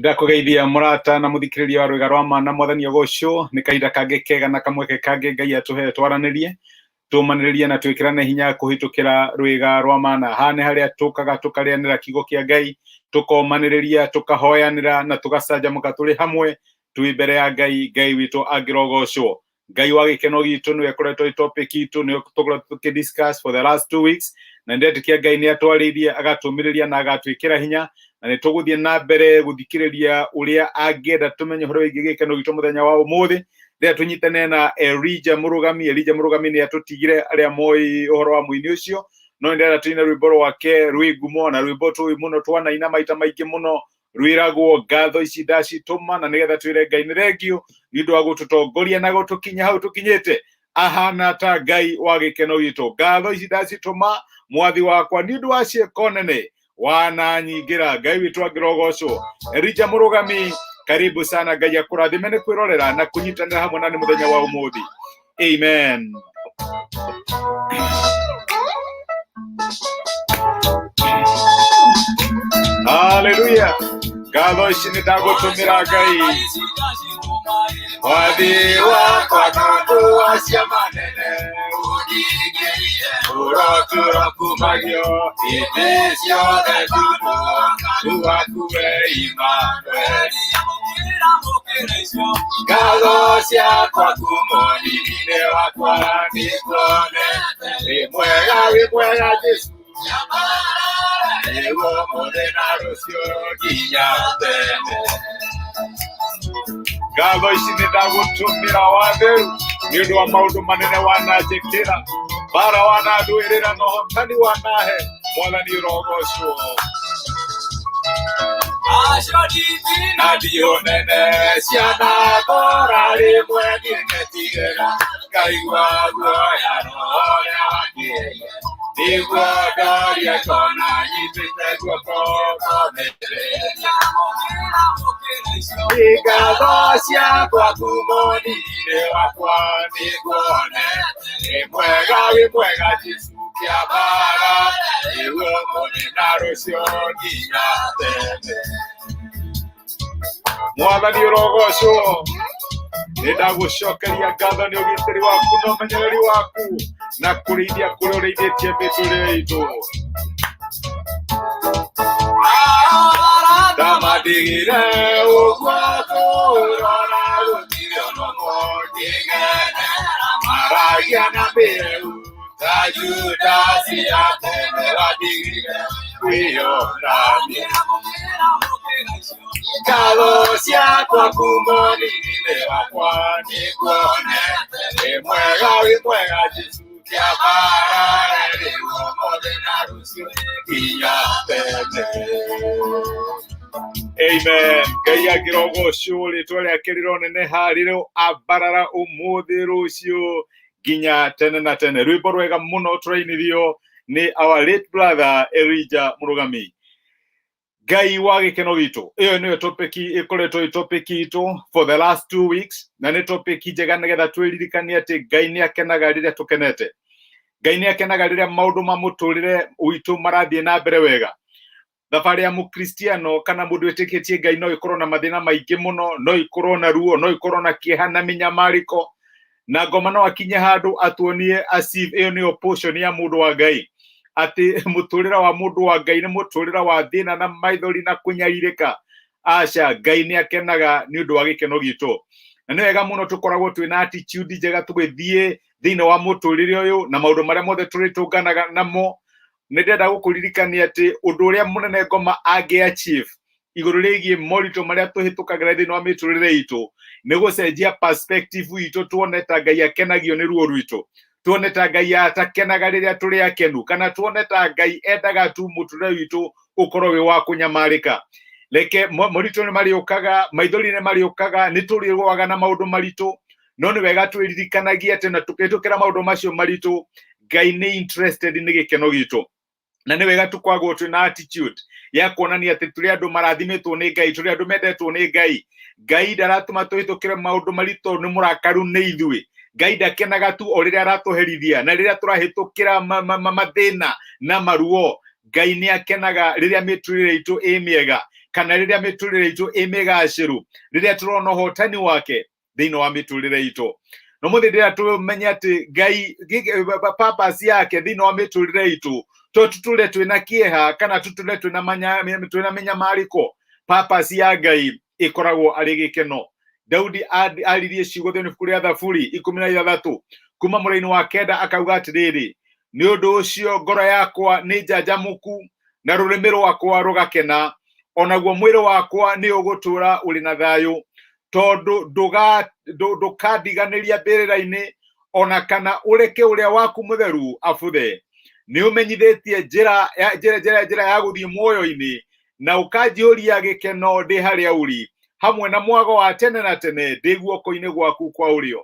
Ndakũgeithia mũrata na mũthikĩrĩria wa rwĩga rwa ma na mwathani ũgocwo nĩ kahinda kangĩ kega na kamweke kangĩ Ngai atũhe twaranĩrie tũmanĩrĩrie na twĩkĩrane hinya kũhĩtũkĩra rwĩga rwa mana. Haha nĩ harĩa tũkaga tũkarĩanĩra kiugo kĩa Ngai, tũkomanĩrĩria, tũkahoyanĩra na tũgacanjamũka tũrĩ hamwe twĩ mbere ya Ngai. Ngai witũ angĩrogocwo. Ngai wa gĩkeno gitũ nĩwe ĩkoretwo ĩ topic itũ, nĩwe tũkoretwo tũkĩ discuss for the last 2 weeks, na ndetĩkia Ngai nĩ atwarĩirie, agatũmĩrĩria na agatwĩkĩra hinya, na nĩ tũgũthiĩ na mbere gũthikĩrĩria ũrĩa angĩenda tũmenye ũhoro wĩgiĩ gĩkeno gitũ mũthenya wa ũmũthĩ rĩrĩa tũnyitane na Elijah Mũrũgami. Elijah Mũrũgami nĩ atũtigire, arĩa moĩ ũhoro wa mũini ũcio, no nĩ ndĩrenda tũine rwĩmbo rwake rwĩ ngumo na rwĩmbo tũĩ mũno, twanaina maita maingĩ mũno, rwĩragwo "Ngatho ici ndacitũma", na nĩgetha twĩre Ngai nĩ thengiũ nĩ ũndũ wa gũtũtongoria na gũtũkinya hau tũkinyĩte. Ahana ta Ngai wa gĩkeno gitũ. Ngatho ici ndacitũma, mwathi wakwa, nĩ ũndũ wa ciĩko nene wananyingĩra. Ngai witũ angĩrogocwo. Elijah Mũrũgami, karibu sana. Ngai akũrathime nĩ kwĩrorera na kũnyitanĩra hamwe na nĩ mũthenya wa ũmũthĩ. Amen. Haleluya. Ngatho ici nĩ ndagũtũmĩra, Ngai mwathi wakwa, tondũ wa ciama nene ũrotũra kumagio hĩndĩ ciothe, tondũ waku we Immanueli. Ngatho ciakwa kumũnini wakwa nĩkuonete wĩ mwega, wĩ mwega Jesu, nĩguo ũmũthĩ na rũciũ nginya tene. Ngatho ici nĩ ndagũtũmĩra watheru nĩ ũndũ wa maũndũ manene wananjĩkĩra, mbara wanandũĩrĩra na ũhotani wanahe. Mwathani ũrogocwo. Na ndiũ nene cianakora, rĩmwe nĩngetigĩra, ngaigua guoya roho ũrĩa wakĩire, nĩguo ndoria ngona nyitĩte guoko ngomĩrĩria. Ngatho ciakwa kumũnini wakwa nĩguone wĩ mwega, wĩ mwega Jesu, kĩambara nĩguo ũmũthĩ na rũciũ nginya tene. Mwathani ũrogocwo. Nĩ ndagũcokeria ngatho nĩ ũgitĩri waku na ũmenyereri waku na kũrĩithia kũrĩa ũrĩithĩtie mĩtũrĩre itũ. Ndamatigire ũguo kũrora gũtirĩ ũndũ ũngĩgenera, maragia na mĩreu ta Judasi atene watigire kwĩyonania. Ngatho ciakwa kumũnini wakwa nĩkuonete wĩ mwega, wĩ mwega Jesu, kĩambara rĩu ũmũthĩ na rũciũ nginya tene. Amen. Ngai angĩrogocwo, rĩtwa rĩake rĩroneneha, rĩrĩ ambarara ũmũthĩ, rũciũ nginya tene na tene. Rwĩmbo rwega mũno tũrainithio nĩ our late brother Elijah Mũrũgami. Ngai wa gĩkeno gitũ, ĩyo nĩyo topic ĩkoretwo ĩ topic itũ for the last 2 weeks, na nĩ topic njega nĩgetha twĩririkanie atĩ Ngai nĩ akenaga rĩrĩa tũkenete. Ngai nĩ akenaga rĩrĩa maũndũ ma mũtũrĩre witũ marathiĩ na mbere wega. Thabarĩ ya mũkristiano kana mũndũ wĩtĩkĩtie Ngai no ĩkorwo na mathĩna maingĩ mũno, no ĩkorwo na ruo, no ĩkorwo na kĩeha na mĩnyamarĩko, na ngoma no akinye handũ atuonie as if ĩyo nĩyo portion ya mũndũ wa Ngai, atĩ mũtũrĩre wa mũndũ wa Ngai nĩ mũtũrĩre wa thĩna na maithori na kũnyarirĩka. Aca, Ngai nĩ akenaga nĩ ũndũ wa gĩkeno gitũ, na nĩ wega mũno tũkoragwo twĩna attitude njega tũgĩthiĩ thĩinĩ wa mũtũrĩre ũyũ na maũndũ marĩa mothe tũrĩtũnganaga namo. Nĩ ndĩrenda gũkũririkania atĩ ũndũ ũrĩa mũnene ngoma angĩ achieve igũrũ rĩgiĩ moritũ marĩa tũhĩtũkagĩra thĩinĩ wa mĩtũrĩre itũ nĩ gũcenjia perspective itũ, tuone ta Ngai akenagio nĩ ruo rwitũ, tuone ta Ngai atakenaga rĩrĩa tũrĩ akenu, kana tuone ta Ngai endaga tu mũtũrĩre witũ ũkorwo wĩ wa kũnyamarĩka. Reke moritũ nĩ marĩũkaga, maithori nĩ marĩũkaga, nĩ tũrĩgũaga na maũndũ maritũ, no nĩ wega twĩririkanagie atĩ na tũkĩhĩtũkĩra maũndũ macio maritũ, Ngai nĩ interested nĩ gĩkeno gitũ, na nĩ wega tũkoragwo twĩna attitude ya kuonania atĩ tũrĩ andũ marathimĩtwo nĩ Ngai, tũrĩ andũ mendetwo nĩ Ngai. Ngai ndaratũma tũhĩtũkĩre maũndũ maritũ nĩ mũrakaru nĩ ithuĩ. Ngai ndakenaga tu o rĩrĩa aratũherithia na rĩrĩa tũrahĩtũkĩra mathĩna na maruo. Ngai nĩ akenaga rĩrĩa mĩtũrĩre itũ ĩ mĩega. Kana rĩrĩa mĩtũrĩre itũ ĩ mĩgacĩru, rĩrĩa tũrona ũhotani wake thĩinĩ wa mĩtũrĩre itũ. No mũthĩ ndĩra tũmenye atĩ Ngai purpose yake thĩinĩ wa mĩtũrĩre itũ to tũtũre twĩna kĩeha kana tũtũre twĩna twĩna mĩnyamarĩko. Purpose ya Ngai ĩkoragwo arĩ gĩkeno. Daudi aririe ciugo thĩinĩ ibuku rĩa Thaburi 16 kuma mũraini wa 9 akauga atĩrĩrĩ, nĩ ũndũ ũcio ngoro yakwa nĩ njanjamũku na rũrĩmĩ rwakwa rũgakena, onaguo mwĩrĩ wakwa nĩ ũgũtũũra ũrĩ na thayũ, tondũ ndũkandiganĩria mbĩrĩra-inĩ, ona kana ũreke ũrĩa waku mũtheru abuthe. Nĩ ũmenyithĩtie njĩra ya gũthiĩ muoyo-inĩ, na ũkanjihũria gĩkeno ndĩ harĩa ũrĩ, hamwe na mwago wa tene na tene ndĩ guoko-inĩ gwaku kwa ũrĩo.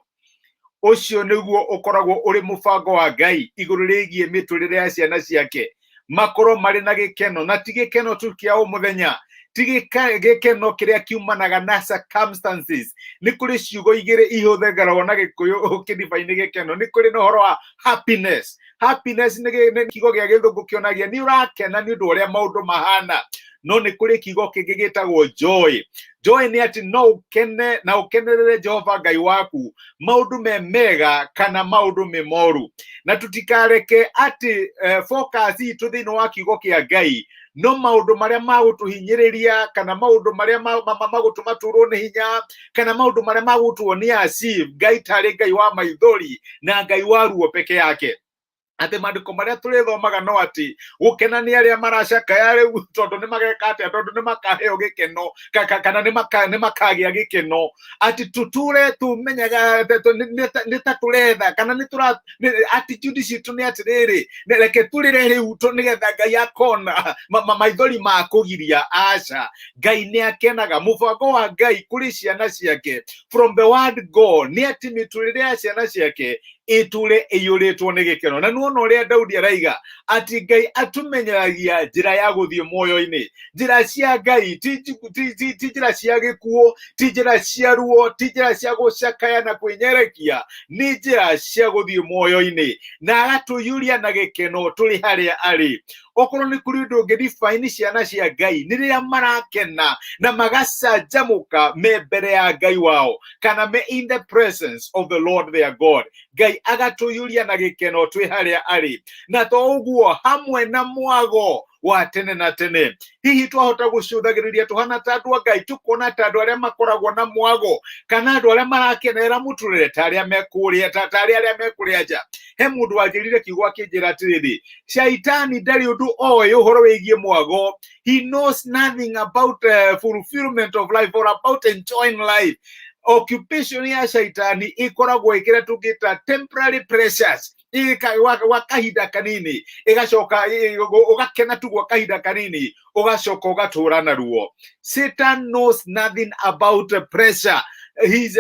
Ũcio nĩguo ũkoragwo ũrĩ mũbango wa Ngai igũrũ rĩgiĩ mĩtũrĩre ya ciana ciake, makorwo marĩ na gĩkeno, na ti gĩkeno tu kĩa o mũthenya, ti gĩkeno kĩrĩa kiumanaga na circumstances. Nĩ kũrĩ ciugo igĩrĩ ihũthagĩrwo na Gĩkũyũ ũkĩdibaini gĩkeno. Nĩ kũrĩ na ũhoro wa happiness. Happiness nĩ kiugo gĩa Gĩthũngũ kĩonagia nĩ ũrakena nĩ ũndũ wa ũrĩa maũndũ mahana. No nĩ kũrĩ kiugo kĩngĩ gĩtagwo joy. Joy nĩ atĩ no ũkene na ũkenerere Jehova Ngai waku maũndũ me mega kana maũndũ me moru. Na tũtikareke atĩ focus itũ thĩinĩ wa kiugo kĩa Ngai no maũndũ marĩa magũtũhinyĩrĩria, kana maũndũ marĩa magũtũma tũrwo nĩ hinya, kana maũndũ marĩa magũtuonia achieve Ngai tarĩ Ngai wa maithori na Ngai wa ruo peke yake. Atĩ maandĩko marĩa tũrĩthomaga no atĩ gũkena nĩ arĩa maracakaya rĩu, tondũ nĩ mageka atĩa, tondũ nĩ makaheo gĩkeno, kana nĩ makagĩa gĩkeno. Atĩ tũtũre tũmenyaga nĩ ta tũretha, kana nĩ tũra, attitude citũ nĩ atĩrĩrĩ, reke tũrĩre rĩu nĩgetha Ngai akona maithori ma kũgiria. Aca, Ngai nĩ akenaga. Mũbango wa Ngai kũrĩ ciana ciake from the word go nĩ atĩ mĩtũrĩre ya ciana ciake ĩtũre ĩiyũrĩtwo nĩ gĩkeno. Na nĩwona ũrĩa Daudi araiga atĩ Ngai atũmenyeragia njĩra ya gũthiĩ muoyo-inĩ. Njĩra cia Ngai ti njĩra cia gĩkuũ, ti njĩra cia ruo, ti njĩra cia gũcakaya na kwĩnyerekia, nĩ njĩra cia gũthiĩ muoyo-inĩ, na agatũiyũria na gĩkeno tũrĩ harĩa arĩ. Okorwo nĩ kũrĩ ũndũ ũngĩ define ciana cia Ngai, nĩ rĩrĩa marakena na magacanjamũka me mbere ya Ngai wao, kana me in the presence of the Lord their God. Ngai agatũiyũria na gĩkeno twĩ harĩa arĩ, na to ũguo hamwe na mwago wa tene na tene. Hihi twahota gũcũthagĩrĩria tũhana ta andũ a Ngai, tũkona ta andũ arĩa makoragwo na mwago, kana andũ arĩa marakenerera mũtũrĩre ta arĩa mekũrĩa, ta arĩa arĩa mekũrĩa nja. He mũndũ wanjĩrire kiugo akĩnjĩra atĩrĩrĩ, Shaitani ndarĩ ũndũ oĩ ũhoro wĩgiĩ mwago. He knows nothing about fulfillment of life or about enjoying life. Occupation ya Shaitani ĩkoragwo ĩkĩrĩa tũngĩta temporary pressures, gwa kahinda kanini, ĩgacoka ũgakena tu gwa kahinda kanini, ũgacoka ũgatũra na ruo. Satan knows nothing about pressure. He's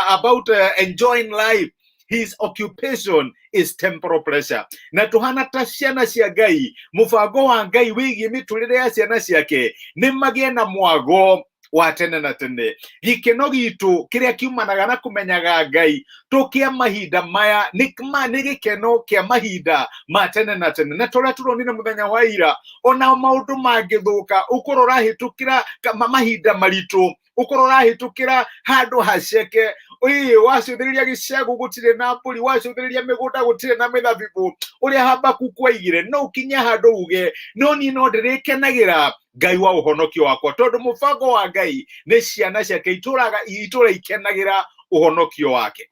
about enjoying life. His occupation is temporal pressure. Na tuhana ta ciana cia Ngai, mũbango wa Ngai wĩgiĩ mĩtũrĩre ya ciana ciake nĩ magĩe na mwago wa tene na tene. Gĩkeno gitũ kĩrĩa kiumanaga na kũmenyaga Ngai to kĩa mahinda maya, nĩ gĩkeno kĩa mahinda ma tene na tene. Na tũrĩa tũronire mũthenya wa ira, ona maũndũ mangĩthũka, ũkorwo ũrahĩtũkĩra mahinda maritũ, ũkorwo ũrahĩtũkĩra handũ haceke, ĩĩ, wacũthĩrĩria gĩcegũ gũtirĩ na mbũri, wacũthĩrĩria mĩgũnda gũtirĩ na mĩthabibũ, ũrĩa Habakuku aigire, no ũkinye handũ uge, no niĩ no ndĩrĩkenagĩra Ngai wa ũhonokio wakwa, tondũ mũbango wa Ngai nĩ ciana ciake itũra ikenagĩra ũhonokio wake.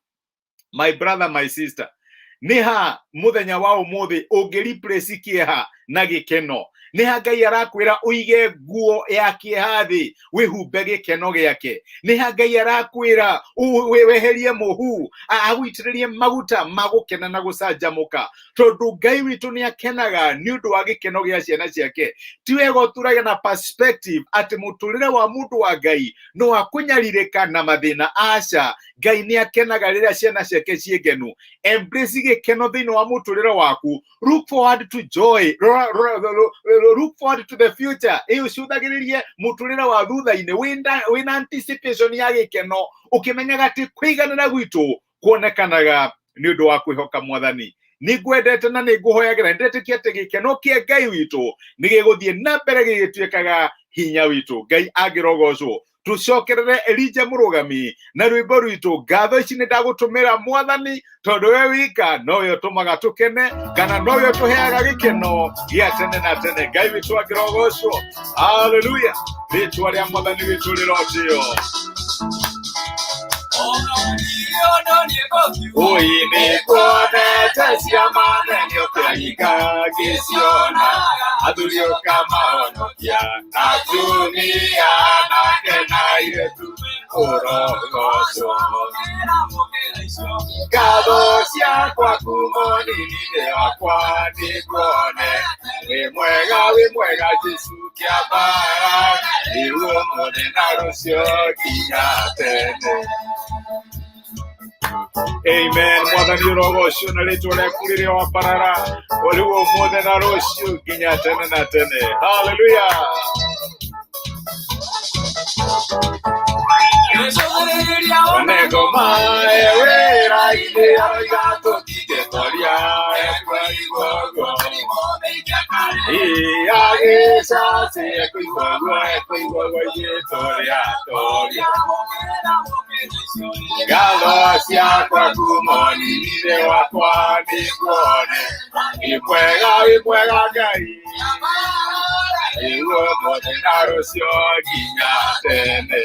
My brother, my sister, nĩ ha mũthenya wa ũmũthĩ ũngĩ replace kĩeha na gĩkeno? Nĩ ha Ngai arakwĩra ũige nguo ya kĩeha thĩ wĩhumbe gĩkeno gĩake? Nĩ ha Ngai arakwĩra weherie mũhu, agũitĩrĩrie maguta ma gũkena na gũcanjamũka? Tondũ Ngai witũ nĩ akenaga nĩ ũndũ wa gĩkeno gĩa ciana ciake. Ti wega ũtũrage na perspective atĩ mũtũrĩre wa mũndũ wa Ngai no wa kũnyarirĩka na mathĩna. Aca, Ngai nĩ akenaga rĩrĩa ciana ciake ciĩ ngenu. Embrace gĩkeno thĩinĩ wa mũtũrĩre waku. Look forward to joy. Look forward to the future. Ĩ ũcũthagĩrĩrie mũtũrĩre wa thutha-inĩ wĩna anticipation ya gĩkeno, ũkĩmenyaga atĩ kũiganĩra gwitũ kuonekanaga nĩ ũndũ wa kwĩhoka Mwathani. Nĩ ngwendete na nĩ ngũhoyagĩra. Ndetĩkia atĩ gĩkeno kĩa Ngai witũ nĩ gĩgũthiĩ na mbere gĩgĩtuĩkaga hinya witũ. Ngai angĩrogocwo. Tucokerere Elija Mũrũgami na rwĩmbo rwitũ, ngatho ici nĩ ndagũtũmĩra Mwathani, tondũ we wika nowe ũtũmaga tũkene, kana nowe ũtũheaga gĩkeno gĩa tene na tene. Ngai witũ angĩrogocwo. Haleluya, rĩtwa rĩa Mwathani witũ rĩrotĩo. Oi nĩkuonete ciama nene ũkĩringa ngĩciona, athuri ũkamahonokia na atumia nake na airĩtu, ũrogocwo. Ngatho ciakwa kuma ũnini-inĩ wakwa nĩnguone wĩ mwega, wĩ mwega Jesu kĩambara, rĩu ũmũthĩ na rũciũ nginya tene. Amen. Mwathani ũrogocwo na rĩtwa rĩaku rĩrĩa wambarara rĩu ũmũthĩ na rũciũ nginya tene na tene. Haleluya. One ngoma wĩra-inĩ aroiga tũtingĩtoria ekũigua. Agĩcaci ekũigua ekũigua ithuĩ tũrĩa toria. Ngatho ciakwa kuma ũnini-inĩ wakwa nĩnguone wĩ mwega, wĩ mwega Ngai, rĩu ũmũthĩ na rũciũ nginya tene.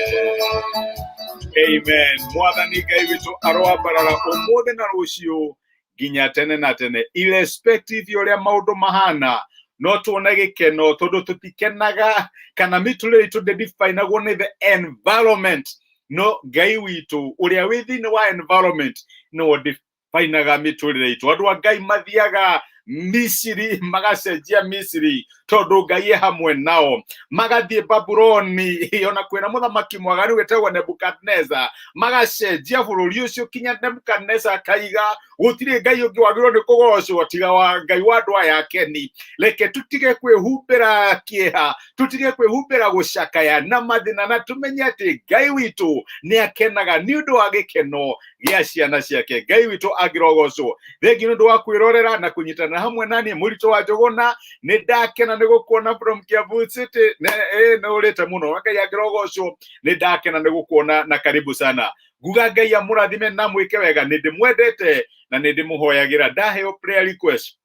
Amen. Mwathani Ngai witũ aroambarara ũmũthĩ na rũciũ nginya tene na tene, irrespective ya ũrĩa maũndũ mahana. No tuone gĩkeno tondũ tũtikenaga kana mĩtũrĩre itũ ndĩdefinagwo nĩ the environment, no Ngai witũ ũrĩa wĩ thĩinĩ wa environment nĩwe ũdefinaga mĩtũrĩre itũ. Andũ a Ngai mathiaga Misiri magacenjia Misiri tondũ Ngai e hamwe nao, magathiĩ Babuloni ona kwĩna mũthamaki mwaganu wĩtagwo Nebukadneza, magacenjia bũrũri ũcio kinya Nebukadneza akaiga gũtirĩ Ngai ũngĩ wagĩrĩirwo nĩ kũgocwo tiga wa Ngai wa andũ aya akeni. Reke tũtige kwĩhumbĩra kĩeha, tũtige kwĩhumbĩra gũcakaya na mathĩna, na tũmenye atĩ Ngai witũ nĩ akenaga nĩ ũndũ wa gĩkeno gĩa ciana ciake. Ngai witũ angĩrogocwo. Thengiũ nĩ ũndũ wa kwĩrorera na kũnyitana hamwe naniĩ Mũritũ wa Njũgũna. Nĩ ndakena nĩ gũkuona from Kiambu City. Nĩ ũrĩte mũno. Ngai angĩrogocwo. Nĩ ndakena nĩ gũkuona na karibu sana. Nguga Ngai amũrathime na mwĩke wega. Nĩ ndĩmwendete na nĩ ndĩmũhoyagĩra. Ndaheo prayer request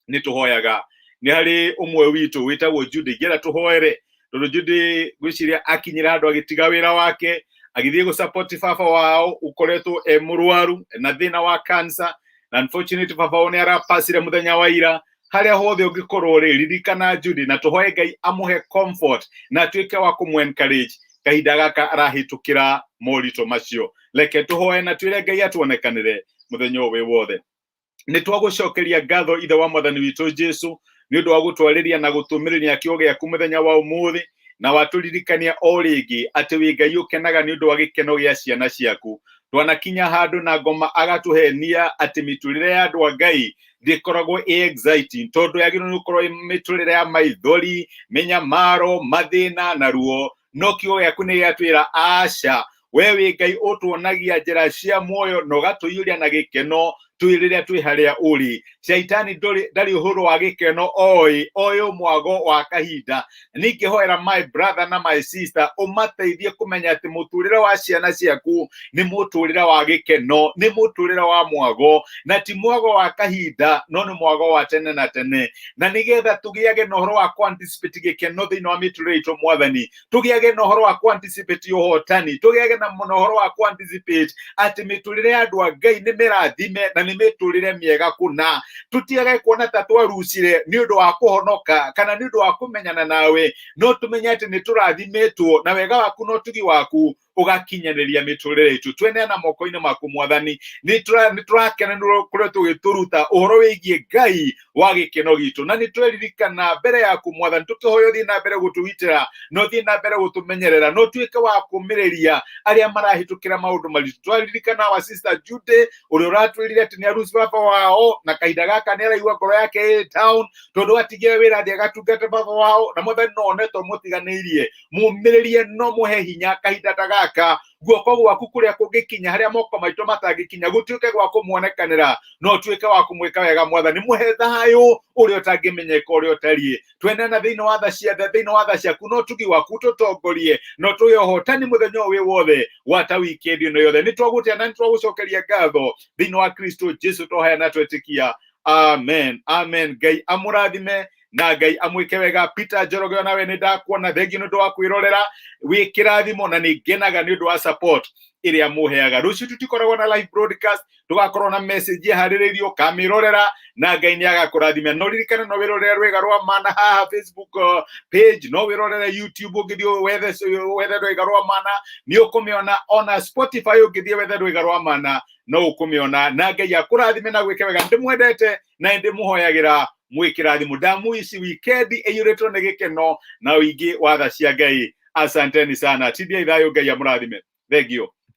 nĩ tũhoyaga. Nĩ harĩ ũmwe witũ wĩtagwo Judy, ingĩenda tũhoere tondũ Judy ngwĩciria akinyĩra handũ agĩtiga wĩra wake agĩthiĩ gũ support baba wao ũkoretwo e mũrwaru na thĩna wa cancer, na unfortunately baba wao nĩ arapacire mũthenya wa ira. Harĩa hothe ũngĩkorwo rĩ, ririkana Judy na tũhoe Ngai amũhe comfort na atuĩke wa kũmũ encourage kahinda gaka arahĩtũkĩra moritũ macio. Reke tũhoe na twĩre Ngai atuonekanĩre mũthenya ũyũ wĩ wothe. Nĩ twagũcokeria ngatho, Ithe wa Mwathani witũ Jesu, nĩ ũndũ wa gũtwarĩria na gũtũmĩrĩria kiugo gĩaku mũthenya wa ũmũthĩ, na watũririkania o rĩngĩ atĩ wĩ Ngai ũkenaga nĩ ũndũ wa gĩkeno gĩa ciana ciaku. Twanakinya handũ na ngoma agatũhenia atĩ mĩtũrĩre ya andũ a Ngai ndĩkoragwo ĩ exciting, tondũ yagĩrĩirwo nĩ gũkorwo ĩ mĩtũrĩre ya maithori, mĩnyamaro, mathĩna na ruo, no kiugo gĩaku nĩ gĩatwĩra aca, we wĩ Ngai ũtuonagia njĩra cia muoyo na ũgatũiyũria na gĩkeno twĩ rĩrĩa twĩ harĩa ũrĩ. Shaitani ndarĩ ũhoro wa gĩkeno oĩ, oĩ mwago wa kahinda. Ningĩhoera my brother na my sister ũmateithie kũmenya atĩ mũtũrĩre wa ciana ciaku nĩ mũtũrĩre wa gĩkeno, nĩ mũtũrĩre wa mwago, na ti mwago wa kahinda, no nĩ mwago wa tene na tene. Na nĩgetha tũgĩage na ũhoro wa kũ-anticipate gĩkeno thĩinĩ wa mĩtũrĩre itũ, Mwathani, tũgĩage na ũhoro wa kũ-anticipate ũhotani, tũgĩage na mũno ũhoro wa kũ-anticipate atĩ mĩtũrĩre ya andũ a Ngai nĩ mĩrathime na nĩ mĩtũrĩre mĩega kũna. Tũtigage kuona ta twarucire nĩ ũndũ wa kũhonoka kana nĩ ũndũ wa kũmenyana nawe, no tũmenye atĩ nĩ tũrathimĩtwo na wega waku na ũtugi waku ũgakinyanĩria mĩtũrĩre itũ. Tweneana moko-inĩ maku, Mwathani. Nĩ tũrakena nĩ kũrĩa tũgĩtũruta ũhoro wĩgiĩ Ngai wa gĩkeno gitũ, na nĩ tweririkana mbere yaku, Mwathani, tũkĩhoya ũthiĩ na mbere gũtũgitĩra na ũthiĩ na mbere gũtũmenyerera na ũtuĩke wa kũmĩrĩria arĩa marahĩtũkĩra maũndũ maritũ. Twaririkana wa sister Judy ũrĩa ũratwĩrire atĩ nĩ aruci baba wao, na kahinda gaka nĩ araigua ngoro yake ĩ down tondũ atigire wĩra athiĩ agatungate baba wao, na Mwathani no one to mũtiganĩirie. Mũmĩrĩrie no mũhe hinya kahinda ta gaka. Guoko gwaku kũrĩa kũngĩkinya harĩa moko maitũ matangĩkinya gũtuĩke gwa kũmuonekanĩra, na ũtuĩke wa kũmwĩka wega Mwathani. Mũhe thayũ ũrĩa ũtangĩmenyeka ũrĩa ũtariĩ. Twenana thĩinĩ wa tha cia thĩinĩ wa tha ciaku na ũtugi waku, tũtongorie na ũtũhe ũhotani mũthenya ũyũ wĩ wothe gwata wikendi ĩno yothe. Nĩ twagũtĩa na nĩ twagũcokeria ngatho thĩinĩ wa Kristo Jesu twahoya na twetĩkia, amen, amen. Ngai amũrathime na Ngai amwĩke wega. Peter Njoroge, onawe nĩ ndakuona, thengiũ nĩ ũndũ wa kwĩrorera, wĩ kĩrathimo na nĩ ngenaga nĩ ũndũ wa support ĩrĩa mũheaga. Rũciũ tũtikoragwo na live broadcast, tũgakorwo na message ĩharĩrĩirio ũkamĩrorera na Ngai nĩ agakũrathima. No ririkana no wĩrorere Rwĩga rwa Mana haha Facebook page, no wĩrorere YouTube, ũngĩthiĩ wethe Rwĩga rwa Mana nĩ ũkũmĩona, ona Spotify ũngĩthiĩ wethe Rwĩga rwa Mana no ũkũmĩona. Na Ngai akũrathime na gwĩke wega. Ndĩmwendete na ndĩmũhoyagĩra mwĩ kĩrathimo. Ndamuici wikendi ĩiyũrĩtwo nĩ gĩkeno na ũingĩ wa tha cia Ngai. Asanteni sana, tindiai thayũ, Ngai amũrathime, thengiũ.